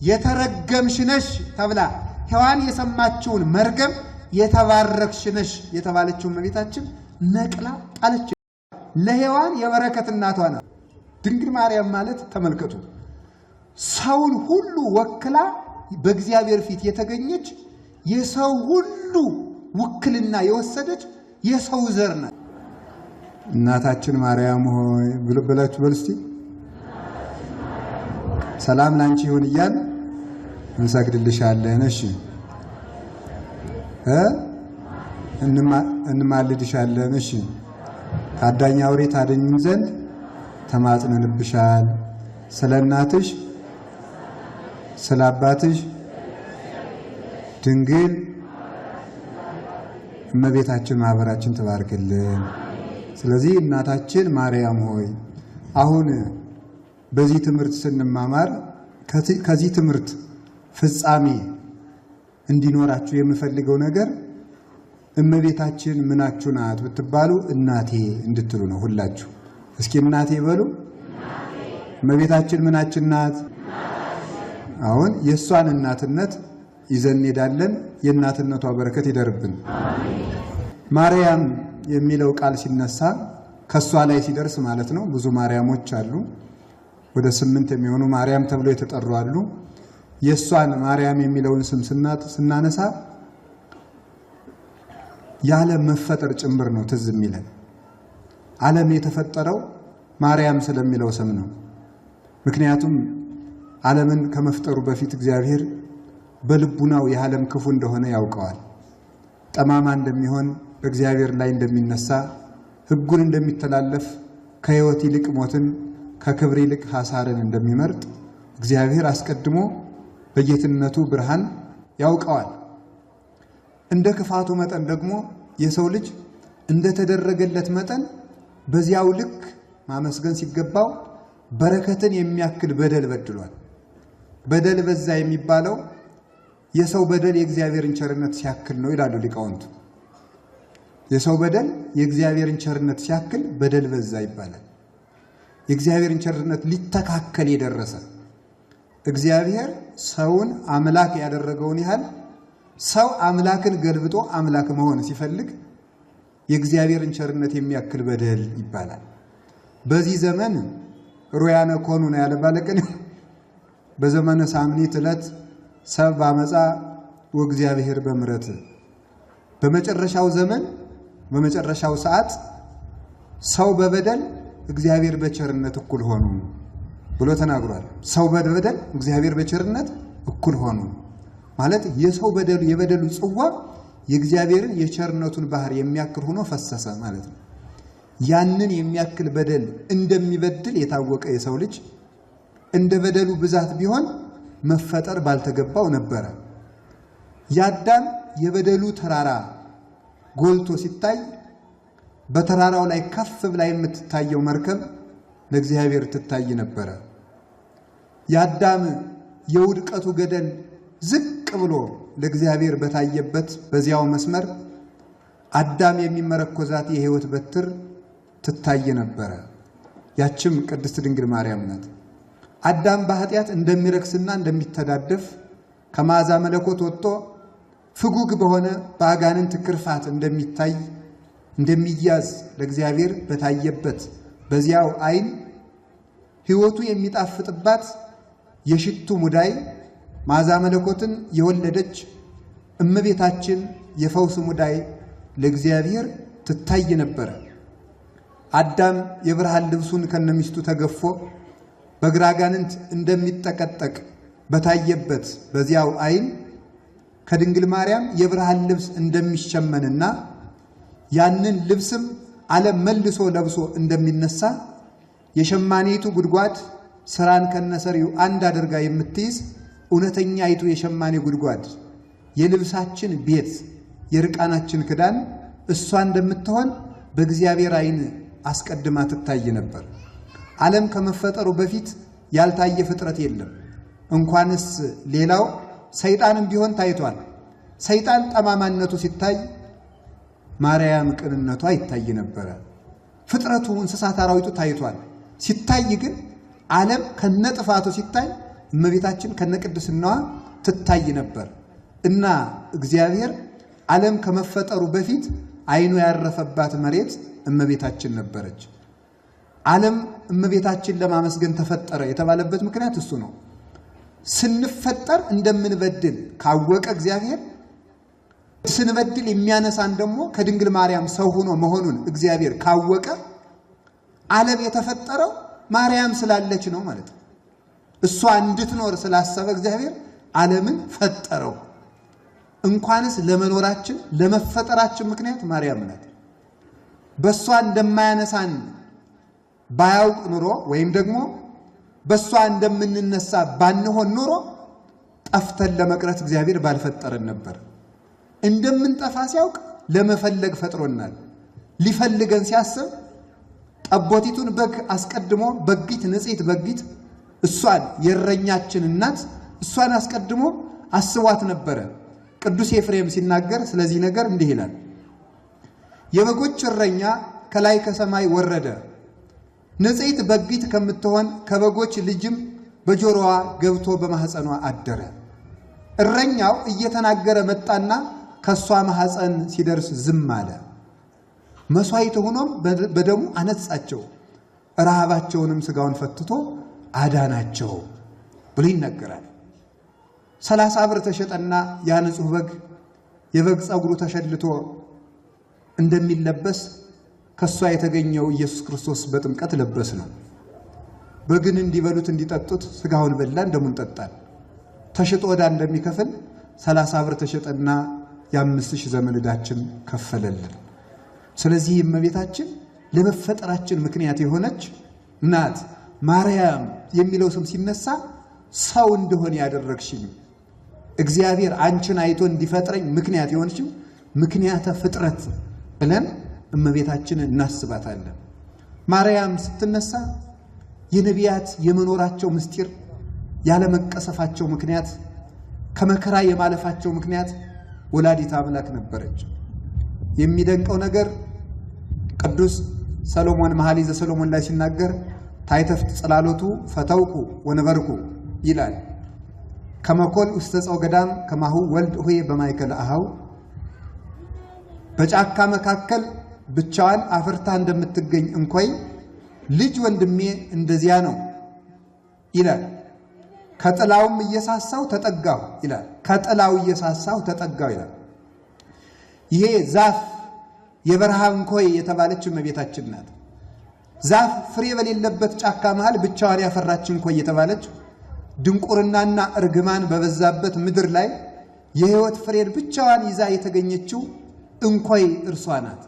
የተረገምሽ ነሽ ተብላ ሔዋን የሰማችውን መርገም የተባረክሽ ነሽ የተባለችው እመቤታችን ነቅላ ጣለች። ለሔዋን የበረከት እናቷ ናት። ድንግል ማርያም ማለት ተመልከቱ፣ ሰውን ሁሉ ወክላ በእግዚአብሔር ፊት የተገኘች፣ የሰው ሁሉ ውክልና የወሰደች የሰው ዘር ናት። እናታችን ማርያም ሆይ ብላችሁ በሉ እስቲ። ሰላም ላንቺ ይሁን እያል እንሰግድልሻለን። እሺ፣ እንማልድሻለን። እሺ፣ ታዳኝ አውሬ ታደኙን ዘንድ ተማጽነንብሻል። ስለ እናትሽ ስለ አባትሽ ድንግል እመቤታችን ማህበራችን ትባርክልን። ስለዚህ እናታችን ማርያም ሆይ፣ አሁን በዚህ ትምህርት ስንማማር ከዚህ ትምህርት ፍጻሜ እንዲኖራችሁ የምፈልገው ነገር እመቤታችን ምናችሁ ናት ብትባሉ እናቴ እንድትሉ ነው። ሁላችሁ እስኪ እናቴ በሉ። እመቤታችን ምናችን ናት? አሁን የእሷን እናትነት ይዘን እንሄዳለን። የእናትነቷ በረከት ይደርብን። ማርያም የሚለው ቃል ሲነሳ ከእሷ ላይ ሲደርስ ማለት ነው። ብዙ ማርያሞች አሉ። ወደ 8 የሚሆኑ ማርያም ተብሎ የተጠሩ አሉ። የእሷን ማርያም የሚለውን ስም ስናነሳ የዓለም መፈጠር ጭምር ነው ትዝ የሚለን። ዓለም የተፈጠረው ማርያም ስለሚለው ስም ነው። ምክንያቱም ዓለምን ከመፍጠሩ በፊት እግዚአብሔር በልቡናው የዓለም ክፉ እንደሆነ ያውቀዋል። ጠማማ እንደሚሆን፣ በእግዚአብሔር ላይ እንደሚነሳ፣ ሕጉን እንደሚተላለፍ፣ ከሕይወት ይልቅ ሞትን፣ ከክብር ይልቅ ሐሳርን እንደሚመርጥ እግዚአብሔር አስቀድሞ በጌትነቱ ብርሃን ያውቀዋል። እንደ ክፋቱ መጠን ደግሞ የሰው ልጅ እንደተደረገለት መጠን በዚያው ልክ ማመስገን ሲገባው በረከትን የሚያክል በደል በድሏል። በደል በዛ የሚባለው የሰው በደል የእግዚአብሔርን ቸርነት ሲያክል ነው ይላሉ ሊቃውንቱ። የሰው በደል የእግዚአብሔርን ቸርነት ሲያክል በደል በዛ ይባላል። የእግዚአብሔርን ቸርነት ሊተካከል የደረሰ፣ እግዚአብሔር ሰውን አምላክ ያደረገውን ያህል ሰው አምላክን ገልብጦ አምላክ መሆን ሲፈልግ የእግዚአብሔርን ቸርነት የሚያክል በደል ይባላል። በዚህ ዘመን ሩያነ ኮኑ ነው ያለ ባለቅኔ። በዘመነ ሳምኒት ዕለት ሰብ ባመፃ ወእግዚአብሔር በምሕረት፣ በመጨረሻው ዘመን በመጨረሻው ሰዓት ሰው በበደል እግዚአብሔር በቸርነት እኩል ሆኑ ብሎ ተናግሯል። ሰው በበደል እግዚአብሔር በቸርነት እኩል ሆኑ ማለት የሰው በደሉ የበደሉ ጽዋ የእግዚአብሔርን የቸርነቱን ባህር የሚያክል ሆኖ ፈሰሰ ማለት ነው። ያንን የሚያክል በደል እንደሚበድል የታወቀ የሰው ልጅ እንደ በደሉ ብዛት ቢሆን መፈጠር ባልተገባው ነበረ። የአዳም የበደሉ ተራራ ጎልቶ ሲታይ በተራራው ላይ ከፍ ብላ የምትታየው መርከብ ለእግዚአብሔር ትታይ ነበረ። የአዳም የውድቀቱ ገደል ዝቅ ብሎ ለእግዚአብሔር በታየበት በዚያው መስመር አዳም የሚመረኮዛት የሕይወት በትር ትታይ ነበረ። ያችም ቅድስት ድንግል ማርያም ናት። አዳም በኃጢአት እንደሚረክስና እንደሚተዳደፍ፣ ከመዓዛ መለኮት ወጥቶ ፍጉግ በሆነ በአጋንንት ክርፋት እንደሚታይ፣ እንደሚያዝ ለእግዚአብሔር በታየበት በዚያው ዓይን ሕይወቱ የሚጣፍጥባት የሽቱ ሙዳይ መዓዛ መለኮትን የወለደች እመቤታችን የፈውስ ሙዳይ ለእግዚአብሔር ትታይ ነበረ። አዳም የብርሃን ልብሱን ከነሚስቱ ተገፎ በግራ አጋንንት እንደሚጠቀጠቅ በታየበት በዚያው ዓይን ከድንግል ማርያም የብርሃን ልብስ እንደሚሸመንና ያንን ልብስም ዓለም መልሶ ለብሶ እንደሚነሳ የሸማኔቱ ጉድጓድ ስራን ከነሰሪው አንድ አድርጋ የምትይዝ እውነተኛይቱ የሸማኔ ጉድጓድ፣ የልብሳችን ቤት፣ የርቃናችን ክዳን እሷ እንደምትሆን በእግዚአብሔር ዓይን አስቀድማ ትታይ ነበር። ዓለም ከመፈጠሩ በፊት ያልታየ ፍጥረት የለም። እንኳንስ ሌላው ሰይጣንም ቢሆን ታይቷል። ሰይጣን ጠማማነቱ ሲታይ ማርያም ቅንነቷ ይታይ ነበረ። ፍጥረቱ እንስሳት አራዊቱ ታይቷል። ሲታይ ግን ዓለም ከነጥፋቱ ሲታይ እመቤታችን ከነቅድስናዋ ትታይ ነበር እና እግዚአብሔር ዓለም ከመፈጠሩ በፊት ዓይኑ ያረፈባት መሬት እመቤታችን ነበረች። ዓለም እመቤታችን ለማመስገን ተፈጠረ የተባለበት ምክንያት እሱ ነው። ስንፈጠር እንደምንበድል ካወቀ እግዚአብሔር ስንበድል የሚያነሳን ደግሞ ከድንግል ማርያም ሰው ሆኖ መሆኑን እግዚአብሔር ካወቀ ዓለም የተፈጠረው ማርያም ስላለች ነው ማለት ነው። እሷ እንድትኖር ስላሰበ እግዚአብሔር ዓለምን ፈጠረው። እንኳንስ ለመኖራችን ለመፈጠራችን ምክንያት ማርያም ናት። በእሷ እንደማያነሳን ባያውቅ ኑሮ ወይም ደግሞ በእሷ እንደምንነሳ ባንሆን ኑሮ ጠፍተን ለመቅረት እግዚአብሔር ባልፈጠረን ነበር። እንደምንጠፋ ሲያውቅ ለመፈለግ ፈጥሮናል። ሊፈልገን ሲያስብ ጠቦቲቱን በግ አስቀድሞ በጊት ንጽሕት በጊት እሷን የእረኛችን እናት እሷን አስቀድሞ አስቧት ነበረ። ቅዱስ ኤፍሬም ሲናገር ስለዚህ ነገር እንዲህ ይላል። የበጎች እረኛ ከላይ ከሰማይ ወረደ፣ ንጽሕት በጊት ከምትሆን ከበጎች ልጅም በጆሮዋ ገብቶ በማኅፀኗ አደረ። እረኛው እየተናገረ መጣና ከእሷ ማኅፀን ሲደርስ ዝም አለ። መሥዋዕት ሆኖም በደሙ አነጻቸው፣ ረሃባቸውንም ሥጋውን ፈትቶ አዳናቸው ብሎ ይናገራል። 30 ብር ተሸጠና ያ ንጹሕ በግ የበግ ፀጉሩ ተሸልቶ እንደሚለበስ ከእሷ የተገኘው ኢየሱስ ክርስቶስ በጥምቀት ለበስ ነው። በግን እንዲበሉት እንዲጠጡት ሥጋውን በላን ደሙን ጠጣን። ተሽጦ ዕዳ እንደሚከፍል 30 ብር ተሸጠና የ5000 ዘመን ዕዳችን ከፈለልን። ስለዚህ እመቤታችን ለመፈጠራችን ምክንያት የሆነች ናት። ማርያም የሚለው ስም ሲነሳ ሰው እንደሆነ ያደረግሽኝ እግዚአብሔር አንቺን አይቶ እንዲፈጥረኝ ምክንያት የሆንሽው ምክንያተ ፍጥረት ብለን እመቤታችንን እናስባታለን። ማርያም ስትነሳ የነቢያት የመኖራቸው ምስጢር፣ ያለመቀሰፋቸው ምክንያት፣ ከመከራ የማለፋቸው ምክንያት ወላዲተ አምላክ ነበረች። የሚደንቀው ነገር ቅዱስ ሰሎሞን መኃልየ ዘሰሎሞን ላይ ሲናገር ታይተፍት ጽላሎቱ ፈተውኩ ወነበርኩ ይላል። ከመኮል ውስተ ዕፀው ገዳም ከማሁ ወልድ ሆዬ በማእከለ አኀው። በጫካ መካከል ብቻዋን አፍርታ እንደምትገኝ እንኮይ ልጅ ወንድሜ እንደዚያ ነው ይላል። ከጥላውም እየሳሳው ተጠጋሁ ይላል። ከጥላው እየሳሳሁ ተጠጋሁ ይላል። ይሄ ዛፍ የበረሃ እንኮይ የተባለች እመቤታችን ናት። ዛፍ ፍሬ በሌለበት ጫካ መሃል ብቻዋን ያፈራች እንኮይ የተባለች፣ ድንቁርናና እርግማን በበዛበት ምድር ላይ የሕይወት ፍሬን ብቻዋን ይዛ የተገኘችው እንኮይ እርሷ ናት።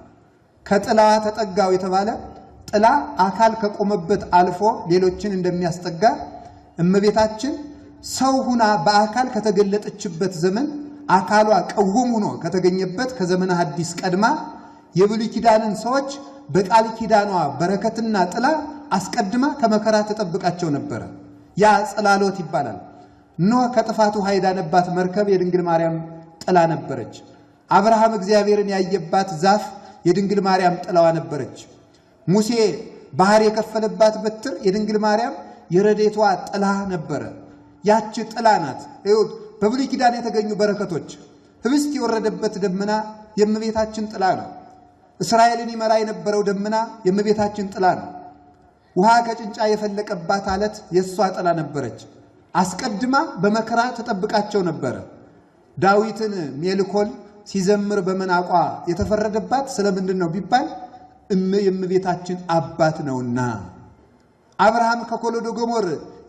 ከጥላዋ ተጠጋው የተባለ ጥላ አካል ከቆመበት አልፎ ሌሎችን እንደሚያስጠጋ እመቤታችን ሰው ሁና በአካል ከተገለጠችበት ዘመን፣ አካሏ ቀውም ሆኖ ከተገኘበት ከዘመነ ሐዲስ ቀድማ የብሉይ ኪዳንን ሰዎች በቃል ኪዳኗ በረከትና ጥላ አስቀድማ ከመከራ ተጠብቃቸው ነበረ። ያ ጽላሎት ይባላል። ኖህ ከጥፋቱ ውሃ የዳነባት መርከብ የድንግል ማርያም ጥላ ነበረች። አብርሃም እግዚአብሔርን ያየባት ዛፍ የድንግል ማርያም ጥላዋ ነበረች። ሙሴ ባህር የከፈለባት በትር የድንግል ማርያም የረዴቷ ጥላ ነበረ። ያቺ ጥላ ናት። በብሉይ ኪዳን የተገኙ በረከቶች፣ ህብስት የወረደበት ደመና የእመቤታችን ጥላ ነው። እስራኤልን ይመራ የነበረው ደመና የእመቤታችን ጥላ ነው። ውሃ ከጭንጫ የፈለቀባት አለት የእሷ ጥላ ነበረች። አስቀድማ በመከራ ተጠብቃቸው ነበረ። ዳዊትን ሜልኮል ሲዘምር በመናቋ የተፈረደባት ስለምንድን ነው ቢባል የእመቤታችን አባት ነውና። አብርሃም ከኮሎዶጎሞር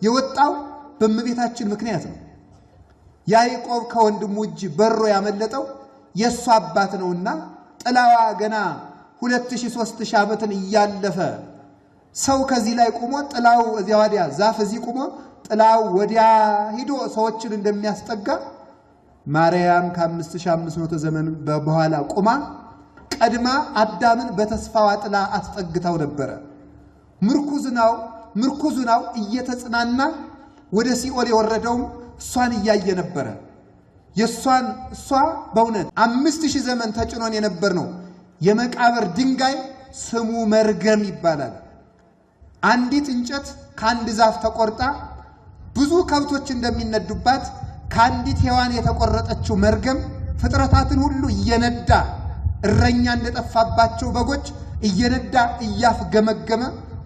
የወጣው በእመቤታችን ምክንያት ነው። ያዕቆብ ከወንድሙ እጅ በሮ ያመለጠው የእሱ አባት ነውና ጥላዋ ገና 2000 3000 ዓመትን እያለፈ ሰው ከዚህ ላይ ቆሞ ጥላው እዚያ ወዲያ፣ ዛፍ እዚህ ቆሞ ጥላው ወዲያ ሂዶ ሰዎችን እንደሚያስጠጋ ማርያም ከ5500 ዘመን በኋላ ቆማ ቀድማ አዳምን በተስፋዋ ጥላ አስጠግታው ነበረ። ምርኩዝናው እየተጽናና ወደ ሲኦል የወረደውም እሷን እያየ ነበረ። የእሷን እሷ በእውነት 5000 ዘመን ተጭኖን የነበር ነው። የመቃብር ድንጋይ ስሙ መርገም ይባላል። አንዲት እንጨት ከአንድ ዛፍ ተቆርጣ ብዙ ከብቶች እንደሚነዱባት ከአንዲት ሔዋን የተቆረጠችው መርገም ፍጥረታትን ሁሉ እየነዳ እረኛ እንደጠፋባቸው በጎች እየነዳ እያፍገመገመ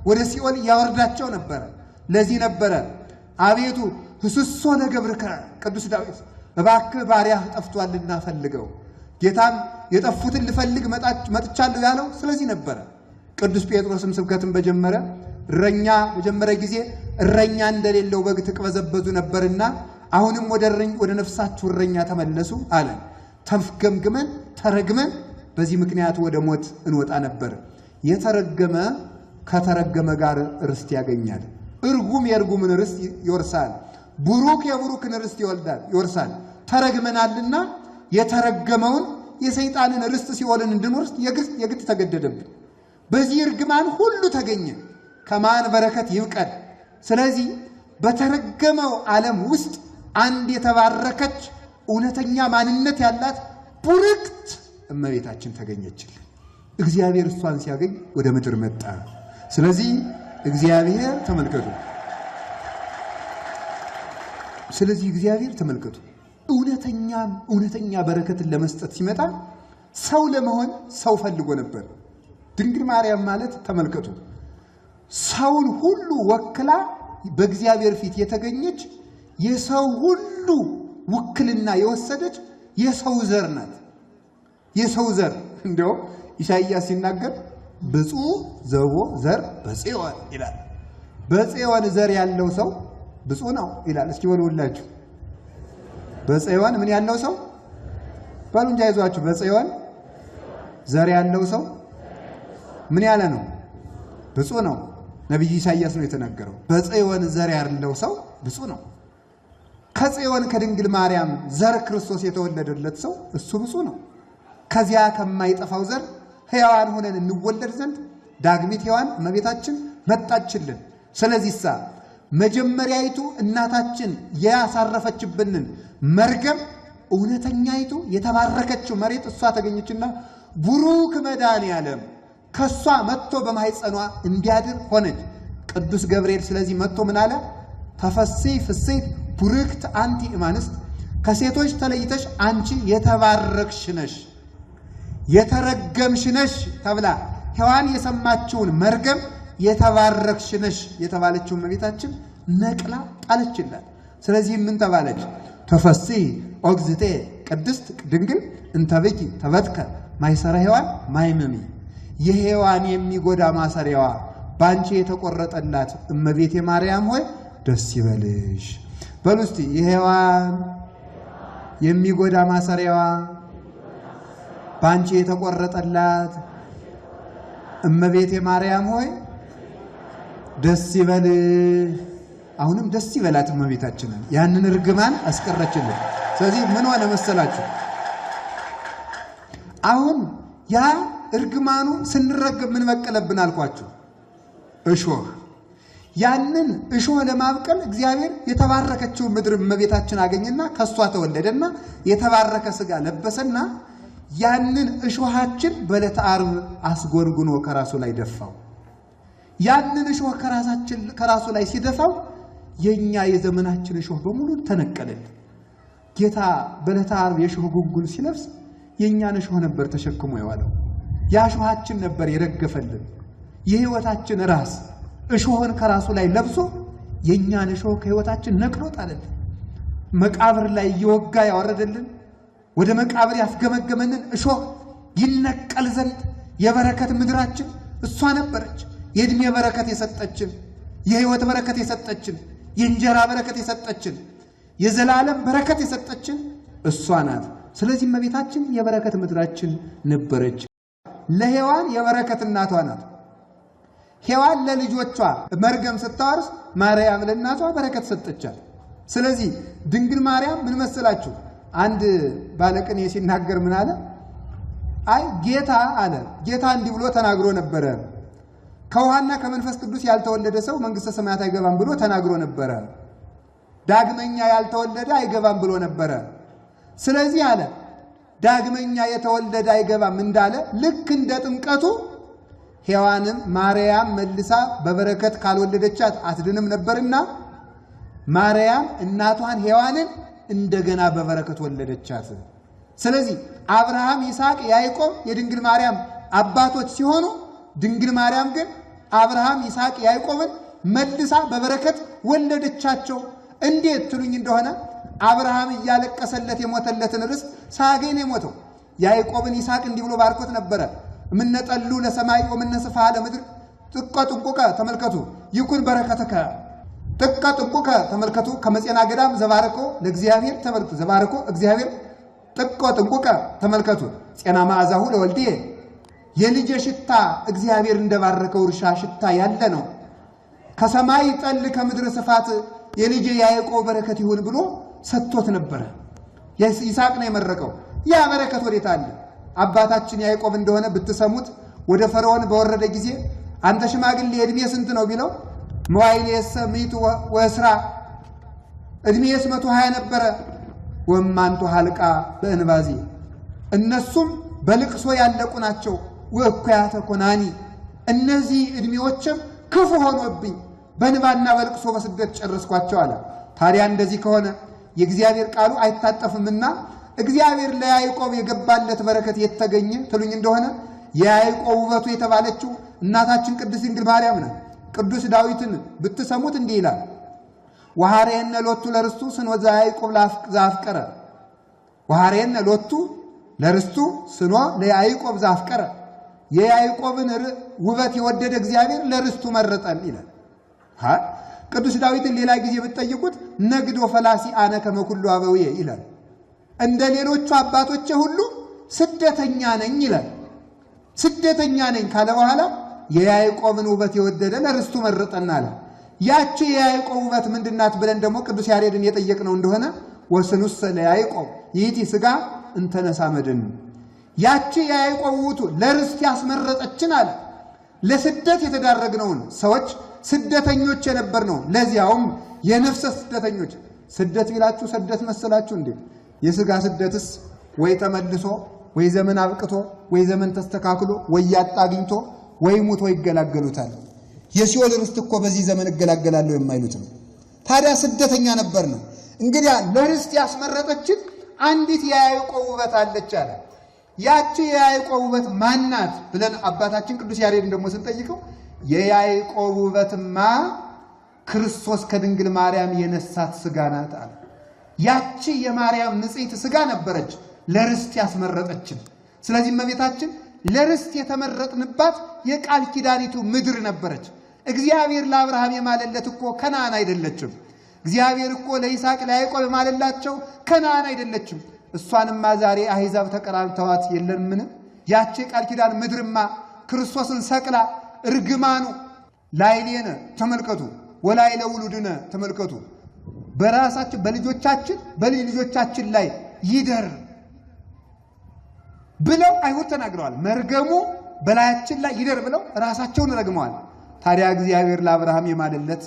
ወደ ሲኦል ያወርዳቸው ነበረ። ለዚህ ነበረ አቤቱ ህስሶ ለገብርከ ቅዱስ ዳዊት እባክህ ባሪያህ ጠፍቷልና ፈልገው። ጌታም የጠፉትን ልፈልግ መጥቻለሁ ያለው ስለዚህ ነበረ። ቅዱስ ጴጥሮስም ስብከትን በጀመረ እረኛ በጀመረ ጊዜ እረኛ እንደሌለው በግ ትቅበዘበዙ ነበርና አሁንም ወደ ነፍሳችሁ እረኛ ተመለሱ አለ። ተፍገምግመን ተረግመን በዚህ ምክንያት ወደ ሞት እንወጣ ነበር። የተረገመ ከተረገመ ጋር ርስት ያገኛል። እርጉም የእርጉምን ርስት ይወርሳል። ቡሩክ የቡሩክን ርስት ይወርሳል። ተረግመናልና የተረገመውን የሰይጣንን ርስት ሲኦልን እንድንወርስ የግድ ተገደደብን። በዚህ እርግማን ሁሉ ተገኘ። ከማን በረከት ይብቀል? ስለዚህ በተረገመው ዓለም ውስጥ አንድ የተባረከች እውነተኛ ማንነት ያላት ቡርክት እመቤታችን ተገኘችልን። እግዚአብሔር እሷን ሲያገኝ ወደ ምድር መጣ። ስለዚህ እግዚአብሔር ተመልከቱ። ስለዚህ እግዚአብሔር ተመልከቱ፣ እውነተኛ በረከትን ለመስጠት ሲመጣ ሰው ለመሆን ሰው ፈልጎ ነበር። ድንግል ማርያም ማለት ተመልከቱ፣ ሰውን ሁሉ ወክላ በእግዚአብሔር ፊት የተገኘች የሰው ሁሉ ውክልና የወሰደች የሰው ዘር ናት። የሰው ዘር እንዲያውም ኢሳይያስ ሲናገር ብፁዕ ዘቦ ዘር በጽዮን ይላል። በጽዮን ዘር ያለው ሰው ብፁዕ ነው ይላል። እስኪ በሉ ሁላችሁ በጽዮን ምን ያለው ሰው በሉ እንጂ አይዟችሁ። በጽዮን ዘር ያለው ሰው ምን ያለ ነው? ብፁዕ ነው። ነቢዩ ኢሳይያስ ነው የተናገረው። በጽዮን ዘር ያለው ሰው ብፁዕ ነው። ከጽዮን ከድንግል ማርያም ዘር ክርስቶስ የተወለደለት ሰው እሱ ብፁዕ ነው። ከዚያ ከማይጠፋው ዘር ሕያዋን ሆነን እንወለድ ዘንድ ዳግሚት ሔዋን እመቤታችን መጣችልን። ስለዚህሳ መጀመሪያይቱ እናታችን ያሳረፈችብንን መርገም እውነተኛይቱ የተባረከችው መሬት እሷ ተገኘችና ቡሩክ መድኃኔዓለም ከሷ መጥቶ በማህፀኗ እንዲያድር ሆነች። ቅዱስ ገብርኤል ስለዚህ መጥቶ ምን አለ? ተፈሥሒ ፍሥሕት ቡርክት አንቲ እምአንስት፣ ከሴቶች ተለይተሽ አንቺ የተባረክሽ ነሽ የተረገምሽ ነሽ ተብላ ሔዋን የሰማችውን መርገም የተባረክሽ ነሽ የተባለችው እመቤታችን ነቅላ ጣለችላት። ስለዚህ ምን ተባለች? ተፈሥሒ ኦ እግዝእትየ ቅድስት ድንግል እንተ ብኪ ተበትከ ማይሰረ ሔዋን ማይመሚ፣ የሔዋን የሚጎዳ ማሰሪያዋ ባንቺ የተቆረጠላት እመቤቴ ማርያም ሆይ ደስ ይበልሽ። በሉ እስቲ የሔዋን የሚጎዳ ማሰሪያዋ ባንቺ የተቆረጠላት እመቤቴ ማርያም ሆይ ደስ ይበልሽ። አሁንም ደስ ይበላት እመቤታችንን፣ ያንን እርግማን አስቀረችልን። ስለዚህ ምን ሆነ መሰላችሁ? አሁን ያ እርግማኑ ስንረግም ምን በቀለብን አልኳችሁ? እሾህ። ያንን እሾህ ለማብቀል እግዚአብሔር የተባረከችው ምድር እመቤታችን አገኘና ከሷ ተወለደና የተባረከ ስጋ ለበሰና ያንን እሾሃችን በዕለተ ዓርብ አስጎንጉኖ ከራሱ ላይ ደፋው። ያንን እሾህ ከራሱ ላይ ሲደፋው የኛ የዘመናችን እሾህ በሙሉ ተነቀለልን። ጌታ በዕለተ ዓርብ የእሾህ ጉንጉን ሲለብስ የእኛን እሾህ ነበር ተሸክሞ የዋለው። ያ እሾሃችን ነበር የረገፈልን። የሕይወታችን ራስ እሾህን ከራሱ ላይ ለብሶ የእኛን እሾህ ከሕይወታችን ነቅሎ ጣለልን። መቃብር ላይ እየወጋ ያወረደልን፣ ወደ መቃብር ያፍገመገመንን እሾህ ይነቀል ዘንድ የበረከት ምድራችን እሷ ነበረች። የዕድሜ በረከት የሰጠችን፣ የሕይወት በረከት የሰጠችን፣ የእንጀራ በረከት የሰጠችን፣ የዘላለም በረከት የሰጠችን እሷ ናት። ስለዚህ እመቤታችን የበረከት ምድራችን ነበረች። ለሔዋን የበረከት እናቷ ናት። ሔዋን ለልጆቿ መርገም ስታወርስ ማርያም ለእናቷ በረከት ሰጠቻት። ስለዚህ ድንግል ማርያም ምን መሰላችሁ? አንድ ባለቅኔ ሲናገር ምን አለ? አይ ጌታ አለ፣ ጌታ እንዲህ ብሎ ተናግሮ ነበረ። ከውሃና ከመንፈስ ቅዱስ ያልተወለደ ሰው መንግሥተ ሰማያት አይገባም ብሎ ተናግሮ ነበረ። ዳግመኛ ያልተወለደ አይገባም ብሎ ነበረ። ስለዚህ አለ ዳግመኛ የተወለደ አይገባም እንዳለ ልክ እንደ ጥምቀቱ ሔዋንም ማርያም መልሳ በበረከት ካልወለደቻት አትድንም ነበርና ማርያም እናቷን ሔዋንን እንደገና በበረከት ወለደቻት። ስለዚህ አብርሃም፣ ይስሐቅ፣ ያዕቆብ የድንግል ማርያም አባቶች ሲሆኑ ድንግል ማርያም ግን አብርሃም፣ ይስሐቅ፣ ያዕቆብን መልሳ በበረከት ወለደቻቸው። እንዴት ትሉኝ እንደሆነ አብርሃም እያለቀሰለት የሞተለትን ርስት ሳያገኝ ነው የሞተው። ያዕቆብን ይስሐቅ እንዲህ ብሎ ባርኮት ነበረ። እምነጠሉ ለሰማይ ወምነስፋ ለምድር ጥቀ ጥንቁቀ ተመልከቱ ይኩን በረከተከ ጥቀ ጥንቁቀ ተመልከቱ ከመጼና ገዳም ዘባርኮ ለእግዚአብሔር ተመልከቱ ዘባርኮ እግዚአብሔር ጥቀ ጥንቁቀ ተመልከቱ ጤና መዓዛሁ ለወልድየ የልጄ ሽታ እግዚአብሔር እንደባረከው እርሻ ሽታ ያለ ነው። ከሰማይ ጠል ከምድር ስፋት የልጄ ያዕቆብ በረከት ይሁን ብሎ ሰጥቶት ነበረ። ይስሐቅ ነው የመረቀው። ያ በረከት ወዴት አለ? አባታችን ያዕቆብ እንደሆነ ብትሰሙት ወደ ፈርዖን በወረደ ጊዜ አንተ ሽማግሌ ዕድሜ ስንት ነው ቢለው መዋዕልየሰ ምእቱ ወእስራ ዕድሜስ 120 ነበረ። ወእማንቱ ሀልቃ በእንባዜ እነሱም በልቅሶ ያለቁ ናቸው። ወእኩያተ ኮናኒ እነዚህ ዕድሜዎችም ክፉ ሆኖብኝ በእንባና በልቅሶ በስደት ጨረስኳቸው አለ። ታዲያ እንደዚህ ከሆነ የእግዚአብሔር ቃሉ አይታጠፍምና እግዚአብሔር ለያዕቆብ የገባለት በረከት የተገኘ ትሉኝ እንደሆነ የያዕቆብ ውበቱ የተባለችው እናታችን ቅድስት ድንግል ማርያም ናት። ቅዱስ ዳዊትን ብትሰሙት እንዲህ ይላል፣ ወሐሬነ ሎቱ ለርስቱ ስኖ ዘያዕቆብ ዘአፍቀረ፣ ወሐሬነ ሎቱ ለርስቱ ስኖ ለያዕቆብ ዘአፍቀረ፣ የያዕቆብን ውበት የወደደ እግዚአብሔር ለርስቱ መረጠን ይላል። ቅዱስ ዳዊትን ሌላ ጊዜ ብትጠይቁት ነግዶ ፈላሲ አነ ከመ ኩሉ አበውየ ይላል። እንደ ሌሎቹ አባቶቼ ሁሉ ስደተኛ ነኝ ይላል። ስደተኛ ነኝ ካለ በኋላ የያዕቆብን ውበት የወደደ ለርስቱ መረጠን አለ። ያቺ የያዕቆብ ውበት ምንድናት ብለን ደግሞ ቅዱስ ያሬድን የጠየቅነው እንደሆነ ወስኑሰ ለያዕቆብ ይእቲ ሥጋ እንተነሳ መድን፣ ያቺ የያዕቆብ ውበቱ ለርስት ያስመረጠችን አለ። ለስደት የተዳረግነውን ሰዎች ስደተኞች የነበርነው ለዚያውም የነፍሰ ስደተኞች። ስደት ቢላችሁ ስደት መሰላችሁ እንዴ? የሥጋ ስደትስ ወይ ተመልሶ ወይ ዘመን አብቅቶ ወይ ዘመን ተስተካክሎ ወይ ያጣ አግኝቶ ወይ ሙቶ ይገላገሉታል። የሲኦል ርስት እኮ በዚህ ዘመን እገላገላለሁ የማይሉት ነው። ታዲያ ስደተኛ ነበር ነው። እንግዲያ ለርስት ያስመረጠችን አንዲት የያዕቆብ ውበት አለች አለ። ያቺ የያዕቆብ ውበት ማናት ብለን አባታችን ቅዱስ ያሬድን ደግሞ ስንጠይቀው የያዕቆብ ውበትማ ክርስቶስ ከድንግል ማርያም የነሳት ሥጋ ናት አለ። ያቺ የማርያም ንጽሕት ሥጋ ነበረች ለርስት ያስመረጠችን። ስለዚህ እመቤታችን ለርስት የተመረጥንባት የቃል ኪዳኒቱ ምድር ነበረች። እግዚአብሔር ለአብርሃም የማለለት እኮ ከነዓን አይደለችም። እግዚአብሔር እኮ ለይስሐቅ ለያዕቆብ የማለላቸው ከነዓን አይደለችም። እሷንማ ዛሬ አሕዛብ ተቀራምተዋት የለምን? ያቺ የቃል ኪዳን ምድርማ ክርስቶስን ሰቅላ እርግማኑ ላይሌነ ተመልከቱ፣ ወላይለ ውሉድነ ተመልከቱ፣ በራሳችን በልጆቻችን በልጅ ልጆቻችን ላይ ይደር ብለው አይሁድ ተናግረዋል። መርገሙ በላያችን ላይ ይደር ብለው ራሳቸውን ረግመዋል። ታዲያ እግዚአብሔር ለአብርሃም የማለለት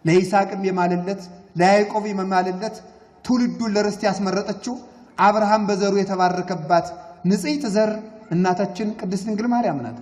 ለይስሐቅም የማለለት ለያዕቆብ የማለለት ትውልዱን ለርስት ያስመረጠችው አብርሃም በዘሩ የተባረከባት ንጽሕት ዘር እናታችን ቅድስት ድንግል ማርያም ናት።